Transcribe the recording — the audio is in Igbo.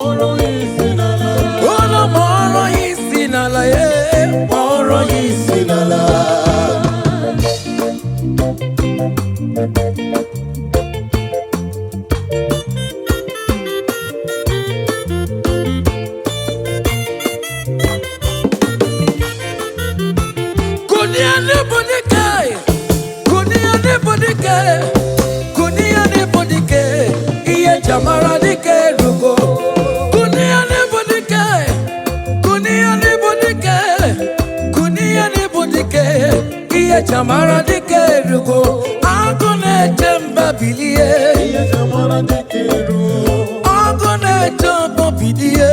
Kpọrọ ya isi n'ala. Ụlọ kpọrọ ya isi n'ala ya, kpọrọ ya isi n'ala. Kunie n'ịbụ dike, kunie n'ịbụ dike, kunie n'ịbụ dike, ihe eji amara dike erugo. Kunie n'ịbụ dike, kunie n'ịbụ dike, kunie n'ịbụ dike, ihe eji amara dike erugo. Agụ na-eche mba bilie, Ihe eji amara dike eruo. ọgụ na-eche ọbọ bilie.